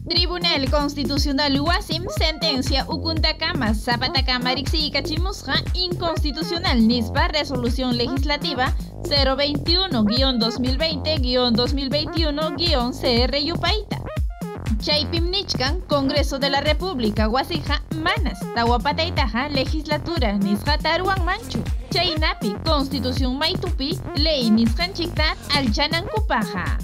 Tribunal Constitucional wasim sentencia ukuntakama zapatakama riqsiykachimusqa inconstitucional nispa resolución legislativa 021-2020-2021-CR yupayta. Chaypim nichkan Congreso de la República wasija manas tawapataytaqa legislatura nisqata ruwanmanchu. Chaynapi Constitución maytupi ley nisqanchikta alchanankupaqa.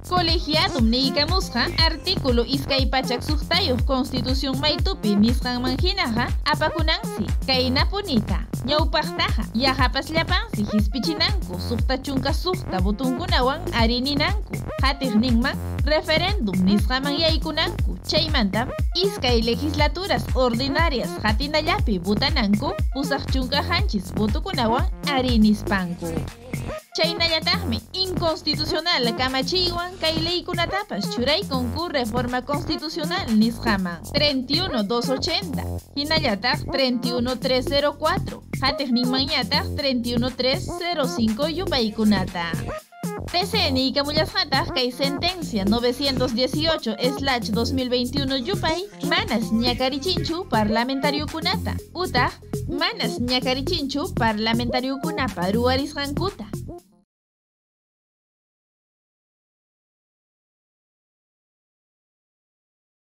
Colegiadum niykamusqa artículo 206 Constitución maytupi nisqanman hinaqa apakunansi kaynapunita ñawpaqtaqa yaqapas llapansi hispichinanku 66 votunkunawan arininanku qatiqninman referéndum nisqaman yaykunanku chaymantam iskay legislaturas ordinarias qatinallapi votananku 87 votukunawan arinispanku. Chaynallataqmi inconstitucional kamachiywan kay leykunatapas churaykunku reforma constitucional nisqaman 31280 hinallataq 31304 qatiqninmanñataq 31305 yupaykunata. TC niykamullasqataq kay sentencia 918/2021 yupay manas ñakarichinchu parlamentariokunata utaq manas ñakarichinchu parlamentariokunapa ruwarisqankuta.